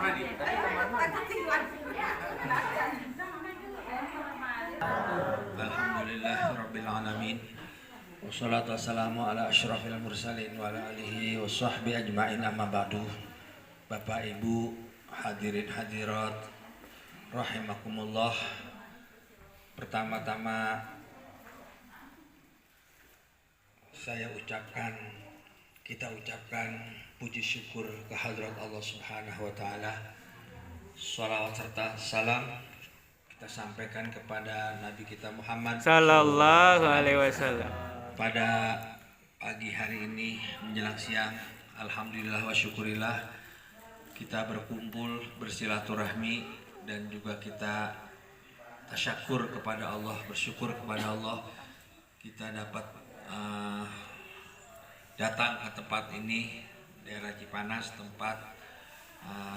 Alhamdulillah Rabbil Alamin. Wassalatu wassalamu ala asyrafil mursalin wa ala alihi wa sahbihi ajma'in, amma ba'du. Bapak Ibu hadirin hadirat rahimakumullah. Pertama-tama kita ucapkan puji syukur kehadrat Allah Subhanahu wa taala. Shalawat serta salam kita sampaikan kepada Nabi kita Muhammad sallallahu alaihi wasallam. Pada pagi hari ini menjelang siang, alhamdulillah wa syukurillah, kita berkumpul bersilaturahmi dan juga kita tasyakur kepada Allah, bersyukur kepada Allah kita dapat datang ke tempat ini, daerah Cipanas, tempat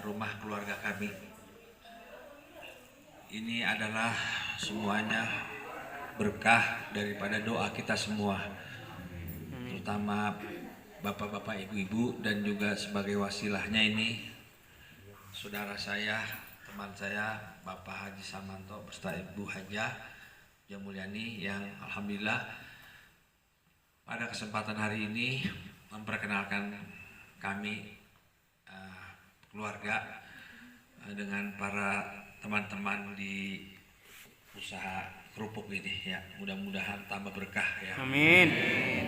rumah keluarga kami. Ini adalah semuanya berkah daripada doa kita semua, terutama bapak-bapak, ibu-ibu, dan juga sebagai wasilahnya ini saudara saya, teman saya, Bapak Haji Samanto beserta Ibu Hajah Jamulyani, yang alhamdulillah pada kesempatan hari ini memperkenalkan kami keluarga dengan para teman-teman di usaha kerupuk ini ya. Mudah-mudahan tambah berkah ya. Amin.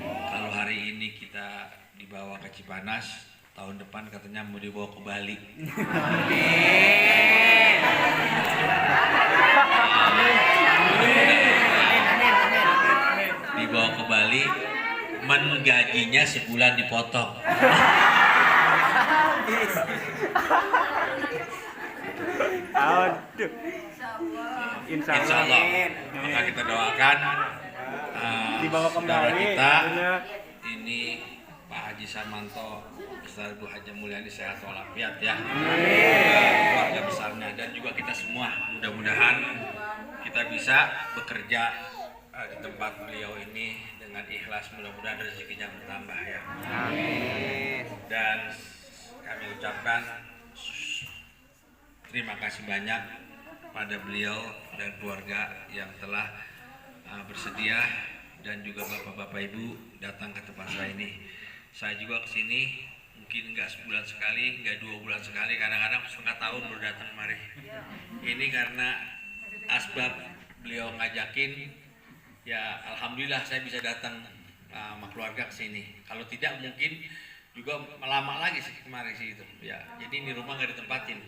Kalau hari ini kita dibawa ke Cipanas, tahun depan katanya mau dibawa ke Bali. Dibawa ke Bali, gajinya sebulan dipotong. Aduh. Insya Allah. Maka kita doakan dibawa saudara kembali kita tentunya. ini Pak Haji Samanto beserta Ibu Hajah Mulyani sehat walafiat ya. Keluarga besarnya dan juga kita semua, mudah-mudahan kita bisa bekerja di tempat beliau ini dengan ikhlas, mudah-mudahan rezekinya bertambah ya. Amin. Dan kami ucapkan terima kasih banyak pada beliau dan keluarga yang telah bersedia, dan juga bapak-bapak ibu datang ke tempat saya ini. Saya juga kesini mungkin nggak sebulan sekali, nggak 2 bulan sekali, kadang-kadang setengah tahun baru datang kemari. Ini karena asbab beliau ngajakin, ya alhamdulillah saya bisa datang sama keluarga kesini. Kalau tidak mungkin juga lama lagi sih kemarin sih itu. Ya, jadi ini rumah nggak ditempatin,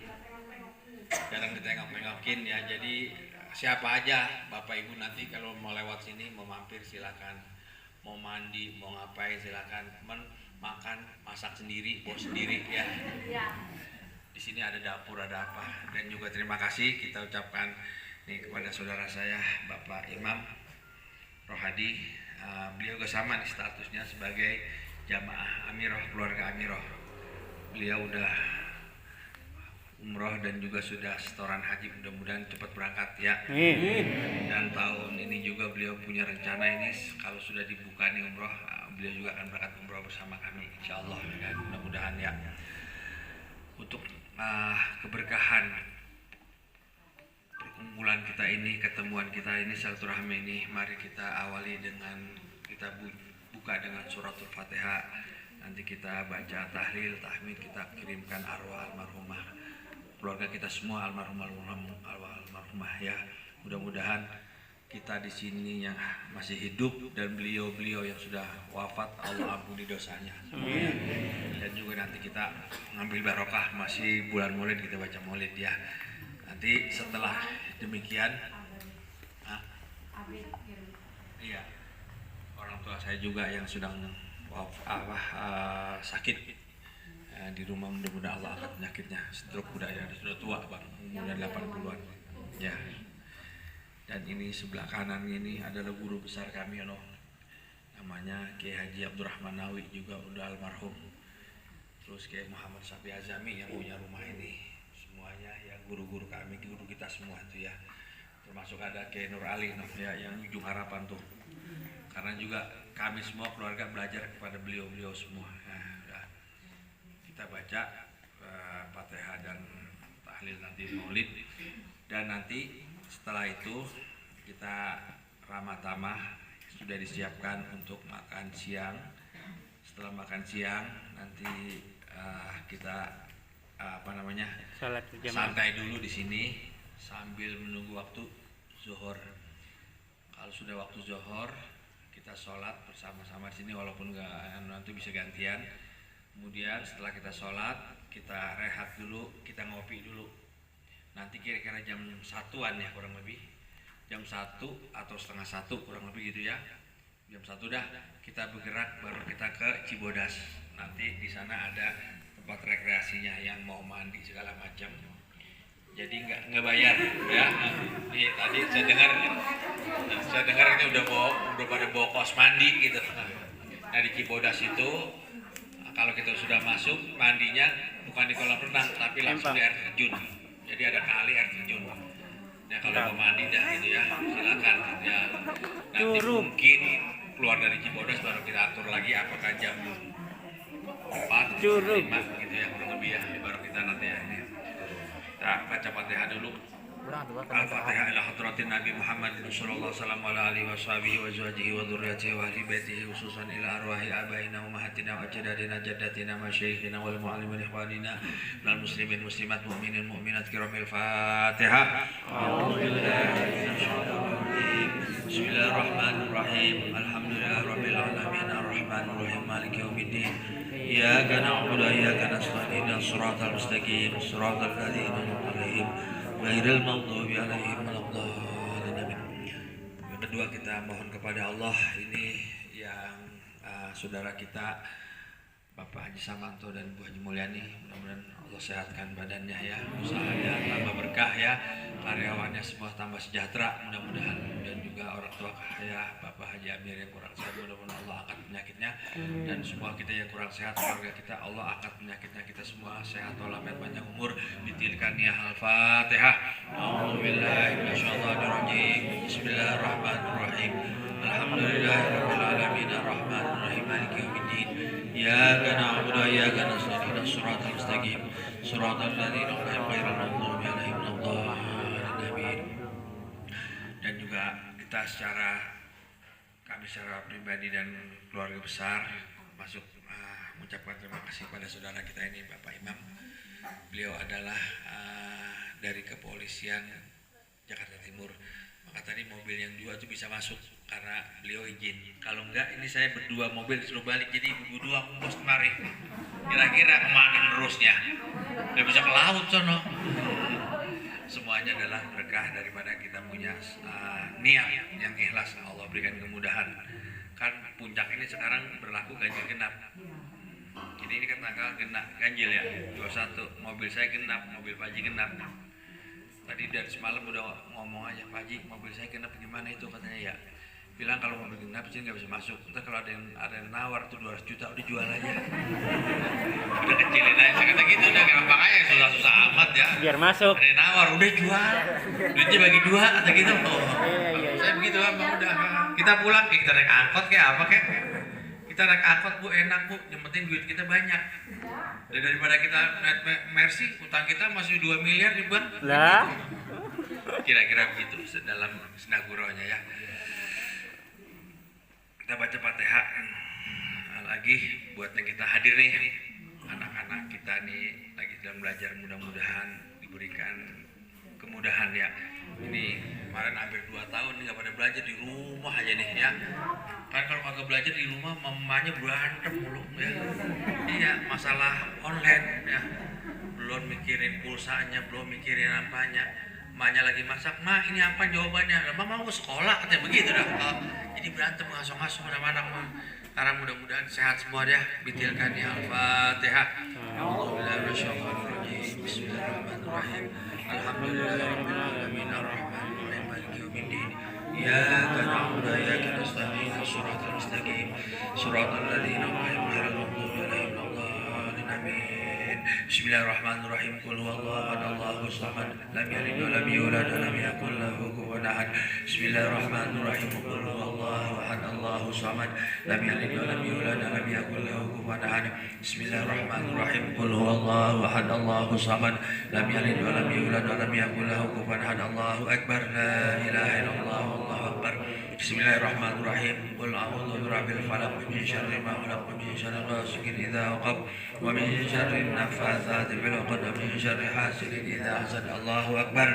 jarang ditengok-tengokin ya. Jadi siapa aja bapak ibu nanti kalau mau lewat sini, mau mampir silakan, mau mandi, mau ngapain silakan, makan, masak sendiri, bawa sendiri ya. Di sini ada dapur, ada apa. Dan juga terima kasih kita ucapkan nih kepada saudara saya Bapak Imam Rohadi. Beliau juga sama nih statusnya sebagai jamaah Amiroh, keluarga Amiroh. Beliau udah umroh dan juga sudah setoran haji, mudah-mudahan cepat berangkat ya. Dan tahun ini juga beliau punya rencana ini, kalau sudah dibuka nih umroh, beliau juga akan berangkat umroh bersama kami insyaallah ya, mudah-mudahan ya. Untuk keberkahan perkumpulan kita ini, ketemuan kita ini, silaturahmi ini, mari kita awali dengan kita buka dengan suratul Fatihah. Nanti kita baca tahlil, tahmid, kita kirimkan arwah almarhumah keluarga kita semua, almarhumah ya. Mudah-mudahan kita di sini yang masih hidup dan beliau-beliau yang sudah wafat Allah ampuni dosanya. Ya. Dan juga nanti kita mengambil barokah, masih bulan Maulid kita baca Maulid ya. Nanti setelah demikian, iya, orang tua saya juga yang sedang sakit di rumah, mudah-mudahan Allah angkat penyakitnya, stroke sudah tua bang, umurnya 80-an ya. Dan ini sebelah kanan ini adalah guru besar kami namanya Kiai Haji Abdurrahman Nawi, juga udah almarhum. Terus Kiai Muhammad Syafi Azami yang punya rumah ini, semuanya yang guru-guru kami, guru kita semua itu ya. Termasuk ada Kiai Nur Ali ya, yang ujung harapan tuh, karena juga kami semua keluarga belajar kepada beliau-beliau semua. Nah, kita baca Fatihah dan tahlil nanti maulid, dan nanti setelah itu kita ramah tamah sudah disiapkan untuk makan siang. Setelah makan siang nanti kita Salat berjamaah. santai dulu di sini sambil menunggu waktu zuhur. Kalau sudah waktu zuhur kita sholat bersama-sama di sini walaupun nanti bisa gantian. Kemudian setelah kita sholat kita rehat dulu, kita ngopi dulu. Nanti kira-kira jam 1-an ya kurang lebih, jam 1 atau setengah 1 kurang lebih gitu ya. Jam 1 dah kita bergerak baru kita ke Cibodas. Nanti di sana ada tempat rekreasinya yang mau mandi segala macam. Jadi nggak bayar ya. Nih tadi saya dengar ini udah pada bawa kos mandi gitu. Nah di Cibodas itu kalau kita sudah masuk mandinya bukan di kolam renang tapi langsung di air terjun. Jadi ada kali air terjun. Nah kalau mau mandi dah gitu ya silakan ya. Nanti mungkin keluar dari Cibodas baru kita atur lagi apakah jam 4, 5 gitu ya kurang lebih ya, baru kita nanti ya ini. Kita baca Fatihah dulu. Al-Fatihah ila hadratin Nabi Muhammad sallallahu alaihi wasallam wa azwajihi wa dzurriyyatihi wa ahli baitihi khususan ila arwahi abaina wa ummahatina wa ajdatina jaddatina wa masyayikhina wal muallimin ikhwanina wal muslimin muslimat mu'minin mu'minat kiramil Fatihah. Bismillahirrahmanirrahim. Alhamdulillahirabbil alamin arrahmanir rahim maliki yaumiddin. Iyyaka na'budu wa iyyaka nasta'in shiratal mustaqim shiratal ladzina an'amta 'alaihim ghairil maghdubi 'alaihim waladdallin. Yang kedua kita mohon kepada Allah ini yang saudara kita Bapak Haji Samanto dan Bu Haji Mulyani, mudah-mudahan Allah sehatkan badannya ya, usahanya tambah berkah ya, karyawannya semua tambah sejahtera mudah-mudahan, dan juga orang tua ya Bapak Haji Amir yang kurang sehat mudah-mudahan Allah angkat penyakitnya, dan semua kita yang kurang sehat keluarga kita Allah angkat penyakitnya, kita semua sehat walafiat panjang umur. Ditilkan ya Al-Fatihah. A'udzubillahi minasyaitonirrajim. Bismillahirrahmanirrahim. Alhamdulillahirabbil alamin arrahmanir rahim maliki yaumiddin. Iyyaka na'budu wa iyyaka nasta'in shiratal mustaqim shiratal ladzina an'amta 'alaihim ghairil maghdubi 'alaihim waladdallin. Dan juga kita kami secara pribadi dan keluarga besar masuk mengucapkan terima kasih pada saudara kita ini Bapak Imam. Beliau adalah dari kepolisian Jakarta Timur. Maka tadi mobil yang 2 itu bisa masuk karena beliau izin. Kalau enggak ini saya berdua mobil disuruh balik, jadi ibu 2 kumpul kemari. Kira-kira kemana terusnya? Nggak bisa ke laut sono. Semuanya adalah berkah daripada kita punya niat yang ikhlas. Allah berikan kemudahan. Kan puncak ini sekarang berlaku ganjil genap. Jadi ini kan tanggal genap ganjil ya, 21. Mobil saya genap, mobil Pak Haji genap. Tadi dari semalam udah ngomong aja, Pak Haji mobil saya genap gimana itu, katanya ya. Bilang kalau mobil genap sih nggak bisa masuk. Ntar kalau ada yang nawar tuh 200 juta udah jual aja. Udah kecilin aja, saya kata gitu udah kenapa aja susah-susah amat ya. Biar masuk. Ada yang nawar udah jual, duitnya bagi 2 atau gitu. Iya. Saya begitu apa udah. Kita pulang kita naik angkot kayak apa kayak. Kita naik angkot Bu, enak Bu, yang penting duit kita banyak. Dan daripada kita naik Mercy, utang kita masih 2 miliar di bank. Lah. Kira-kira begitu dalam senaguronya ya. Kita baca Fatihah lagi buat yang kita hadir nih, anak-anak kita nih lagi sedang belajar, mudah-mudahan diberikan kemudahan ya. Ini kemarin hampir 2 tahun nih nggak pada belajar, di rumah aja nih ya. Kan kalau kagak belajar di rumah mamanya berantem mulu ya. Iya, masalah online ya. Belum mikirin pulsanya, belum mikirin apanya. Emaknya lagi masak, "Ma, ini apa jawabannya?" "Mama mau sekolah," katanya begitu dah. Jadi berantem ngasuh-ngasuh sama anak mah. Karena mudah-mudahan sehat semua ya. Bitilkan ya Al-Fatihah. Bismillahirrahmanirrahim. Alhamdulillahirabbil alamin arrahmanir rahim maliki yaumiddin. Iyyaka na'budu wa iyyaka nasta'in shiratal mustaqim shiratal ladzina an'amta 'alaihim ghairil maghdubi 'alaihim waladdallin. Amin. Bismillahirrahmanirrahim. Qul huwallahu ahad, Allahu Allahu samad lam yalid wa lam yulad wa lam yakul lahu kufuwan ahad. Bismillahirrahmanirrahim. Qul huwallahu ahad Allahu samad lam yalid wa lam yulad wa lam yakul lahu kufuwan ahad. Bismillahirrahmanirrahim. Qul huwallahu ahad Allahu samad lam yalid wa lam yulad wa lam yakul lahu kufuwan ahad. Allahu akbar. La ilaha illallah. Allahu akbar. Bismillahirrahmanirrahim. Qul a'udzu birabbil falaq min syarri ma khalaq min syarri ghasiqin idza waqab wa min syarri naffatsati fil 'uqad wa min syarri hasidin idza hasad. Allahu akbar.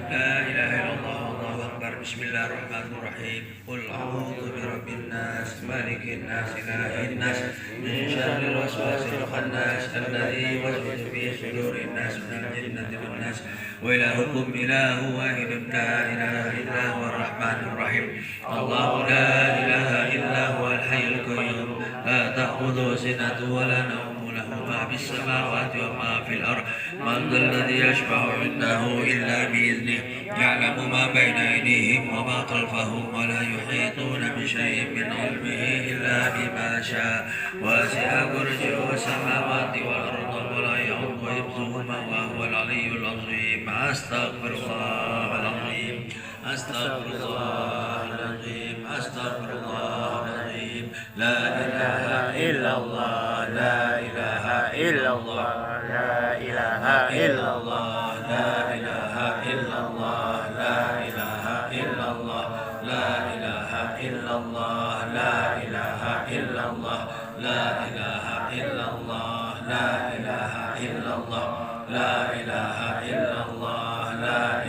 La ilaha illallah. Allahu akbar. Bismillahirrahmanirrahim. Qul a'udzu birabbin nas malikin nas ilahin nas min syarril waswasil khannas alladzi yuwaswisu fi sudurin nas minal jinnati wan nas. Wa ilahukum ilahu wahidun la ilaha illa huwar rahmanur rahim. Allahu la ilaha illa huwal hayyul qayyum la ta'khudhuhu sinatun wa la nawmun lahu ma fis samawati wa ma fil ardh. Man dhal ladzi yashfa'u 'indahu illa bi idhnihi ya'lamu ma bayna aydihim wa ma khalfahum wa la yuhituna bi shay'in min 'ilmihi illa bima sha'a. Wasi'a kursiyyuhu samawati wal ardha wa la ya'uduhu hifdhuhuma wa huwal 'aliyyul 'azhim. Astaghfirullahaladzim. Astaghfirullahaladzim. Astaghfirullahaladzim. La ilaha illallah. La ilaha illallah. La ilaha illallah. La ilaha illallah. La ilaha illallah. La ilaha illallah. La ilaha illallah. La ilaha illallah. La ilaha illallah. La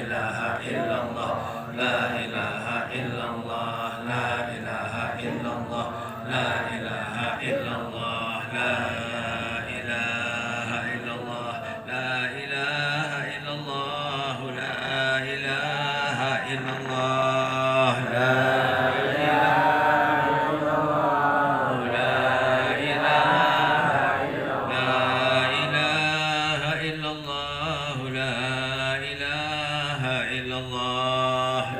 ilaha illallah. La ilaha illallah. La ilaha illallah. La ilaha illallah. La ilaha illallah.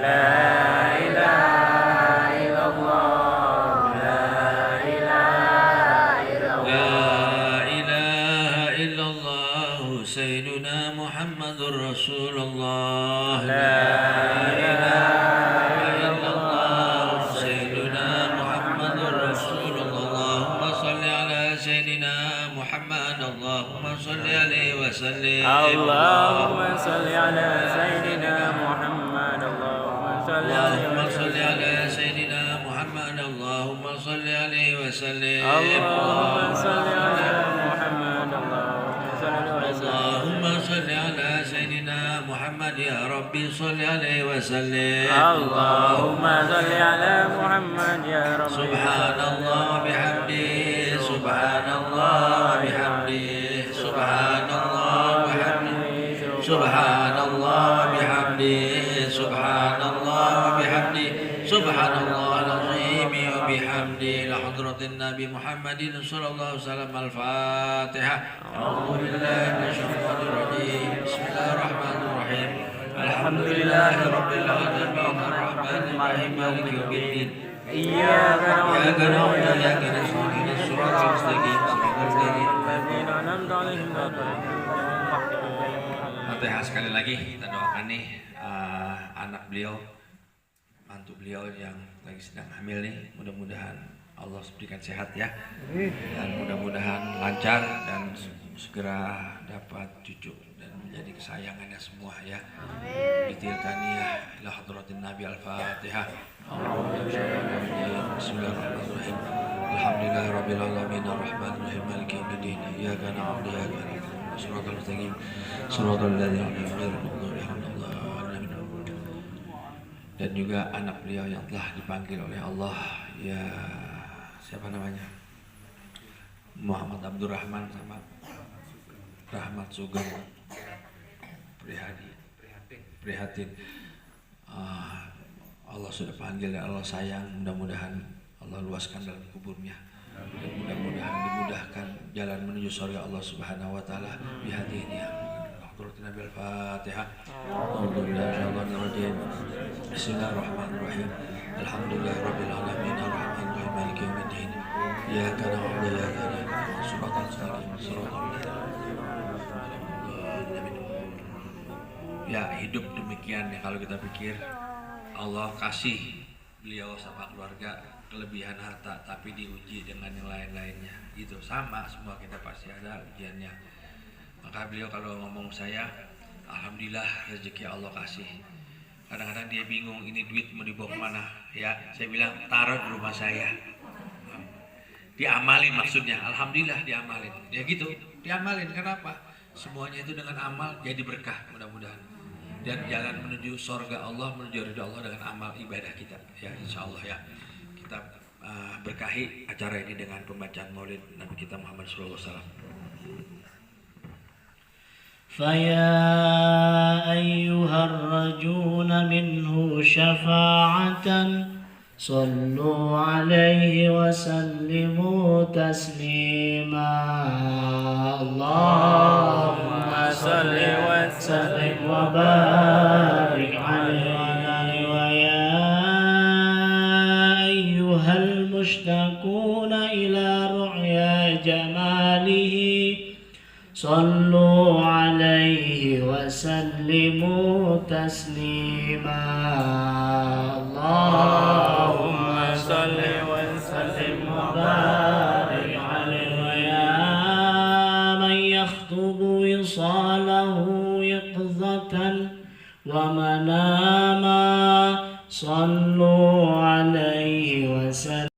La ilaha illallah. La ilaha illallah. La ilaha illallah. Sayyiduna Muhammadur Rasulullah. La ilaha illallah. Sayyiduna Muhammadur Rasulullah. Allahumma salli ala Sayyidina Muhammad. Allahumma salli alaihi wa sallim. Allahumma salli ala Sayyidina Muhammad. Allahumma salli ala Sayyidina Muhammad. Allahumma salli alaihi wa sallim. Allahumma salli ala Muhammad. Allahumma salli ala Sayyidina Muhammad. Ya Rabbi salli alaihi wa sallim. Allahumma salli ala Muhammad ya Rabbi. Subhanallah bihamdi. Subhanallah bihamdi. Subhanallah bihamdi. Subhanallah bihamdi. Subhanallah bihamdi. Subhanallah al-azim wa bihamdi. La hadratin Nabi Muhammadin sallallahu alaihi wasallam. Al-Fatihah. A'udzu billahi minasyaitonir rajim. Bismillahirrahmanirrahim. Alhamdulillahi rabbil alamin. Arrahmanir rahim. Maliki yaumiddin. Iyyaka na'budu wa iyyaka nasta'in. Shiratal mustaqim. Shiratal ladzina an'amta 'alaihim ghairil Fatihah. Sekali lagi kita doakan nih anak beliau, mantu beliau yang lagi sedang hamil nih, mudah-mudahan Allah berikan sehat ya, dan mudah-mudahan lancar dan segera dapat cucu dan menjadi kesayangannya semua ya. Bitilkaniyah ila hadratin Nabi. Al-Fatihah. Bismillahirrahmanirrahim. Alhamdulillahirabbil alamin arrahmanir rahim maliki yaumiddin. Iyyaka na'budu wa iyyaka nasta'in. Shiratal mustaqim. Shiratal ladzina an'amta 'alaihim. Dan juga anak beliau yang telah dipanggil oleh Allah, ya siapa namanya, Muhammad Abdurrahman sama Rahmat Sugeng Prihatin. Allah sudah panggil dan Allah sayang, mudah-mudahan Allah luaskan dalam kuburnya dan mudah-mudahan dimudahkan jalan menuju surga Allah Subhanahu wa taala bihadinya. Nabi. Al-Fatihah. Bismillahirrahmanirrahim. Alhamdulillahirabbil alamin arrahmanir rahim maliki yaumiddin. Iyyaka na'budu wa iyyaka nasta'in. Shiratal mustaqim. Shiratal ladzina an'amta 'alaihim. Ya hidup demikian ya, kalau kita pikir Allah kasih beliau sama keluarga kelebihan harta, tapi diuji dengan yang lain-lainnya. Gitu, sama semua kita pasti ada ujiannya. Maka beliau kalau ngomong saya, alhamdulillah rezeki Allah kasih. Kadang-kadang dia bingung ini duit mau dibawa kemana. Ya, saya bilang taruh di rumah saya. Diamalin maksudnya, alhamdulillah diamalin. Ya gitu, diamalin. Kenapa? Semuanya itu dengan amal jadi berkah mudah-mudahan. Dan jalan menuju surga Allah, menuju ridha Allah dengan amal ibadah kita. Ya insya Allah ya. Kita berkahi acara ini dengan pembacaan maulid Nabi kita Muhammad SAW. فيا أيها الرجون منه شفاعة صلوا عليه وسلموا تسليما اللهم صل وسلم وبارك عليه ويا أيها المشتاقون إلى رؤيا جماله صلوا عليه وسلموا تسليما اللهم صل وسلم وبارك عليه ويا من يخطب وصاله يقظة ومناما صلوا عليه وسلم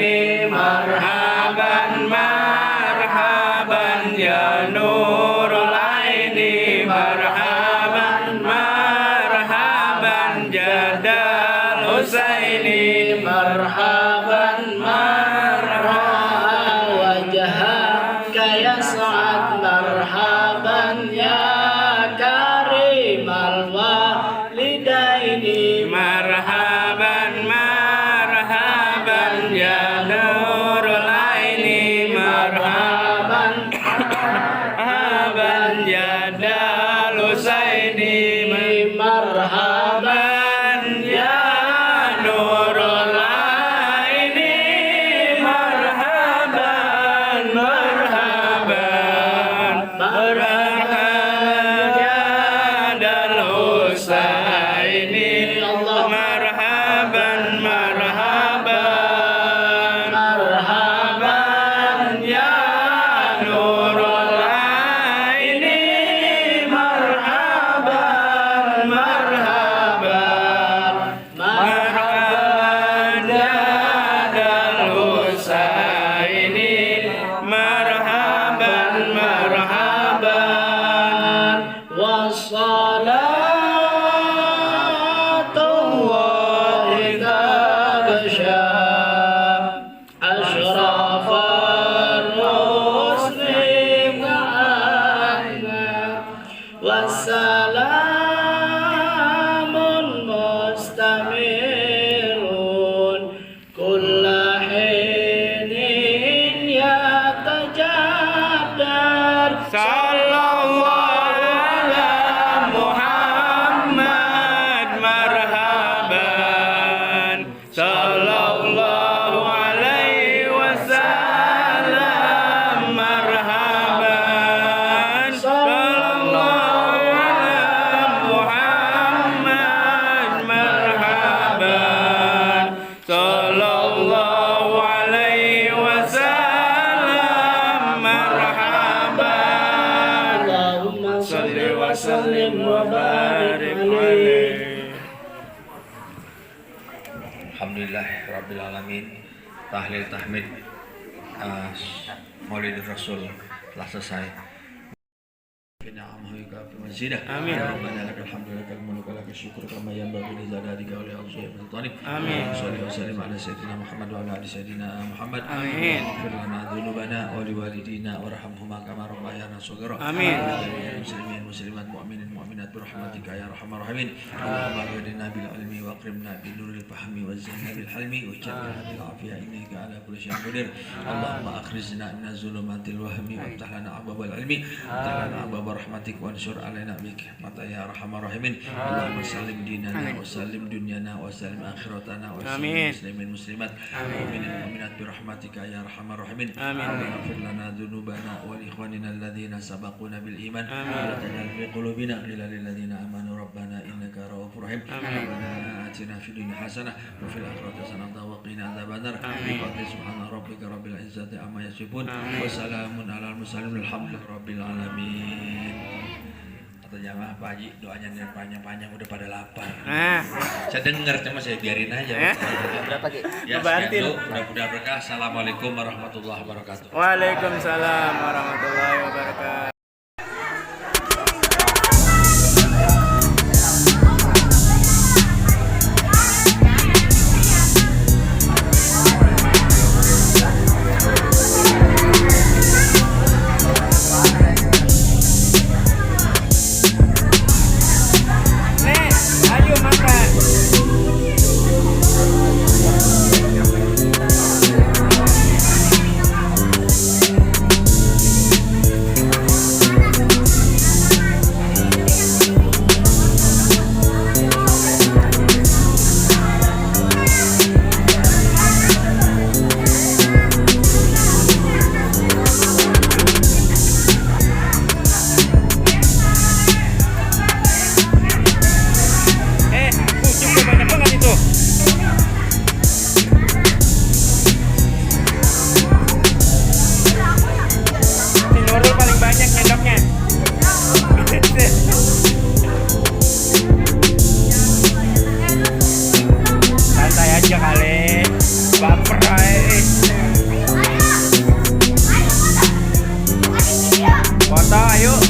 Aini marhaban marhaban ya Nurul Aini marhaban marhaban Jadal Husaini marhaban marhaban wajhaka yas'ad marhaban ya karimal walidaini marhaban marhaban ya Nurul Aini marhaban marhaban Jadal Husaini marhaban ya Nurul Aini marhaban marhaban marhaban Jadal Husaini marhaban marhaban marhaban ya Nurul Aini marhaban marhaban marhaban Jadal Husaini marhaban marhaban wassalatullahi tabsha ashrafar muslim wassalamun mustamirun kulla hinin yatajaddar sallallahu ala Muhammad marhaban sallallahu alaihi wasallam marhaban sallallahu ala Muhammad marhaban sallallahu alaihi wasallam marhaban Allahumma salli wa sallim wa barik alaihi. Alhamdulillah Rabbil Alamin. Tahlil tahmid Maulid Rasul telah selesai. Amin. Rabbana lakal hamdu lakal mulku lakal syukru kama yanbaghi li jalaalika wa li 'azimi sultanik. Amin. Shalli wa sallim ala sayyidina Muhammad wa ala ali sayyidina Muhammad. Amin. Ighfir lana dzunubana wa li walidina warhamhuma kama rabbayana shaghira. Amin. Muslimin muslimat mu'minin mu'minat bi rahmatika ya arhamar rahimin. Allahumma ghfirna bil ilmi wa akrimna bi nuril fahmi wa zinna bil halmi wa jannah bil afiyah innaka ala kulli syai'in qadir. Allahumma akhrijna min az-zulumatil wahmi wa iftah lana abwabal ilmi wa lana abwab rahmatik wa ansur alaina bi rahmatika ya arhamar rahimin. Allahumma sallim dinana wa sallim dunyana wa sallim akhiratana wa sallim muslimin muslimat mu'minin mu'minat bi rahmatika ya arhamar rahimin. Rabbana ighfir lana dhunubana wa li ikhwanina alladhina sabaquna bil iman wa la taj'al fi qulubina ghillan lil ladzina amanu rabbana innaka ra'ufur rahim. Rabbana atina fid dunya hasanah wa fil akhirati hasanah wa qina adzabannar. Subhana rabbika rabbil izzati amma yasifun wa salamun alal mursalin walhamdulillahi rabbil alamin. Kata jamaah Pak Haji, doanya yang panjang-panjang udah pada lapar. Saya dengar, cuma saya biarin aja. Berapa Ki? Ya, sekian dulu. Mudah-mudahan berkah. Assalamualaikum warahmatullahi wabarakatuh. Waalaikumsalam warahmatullahi wabarakatuh. Foto, ayo.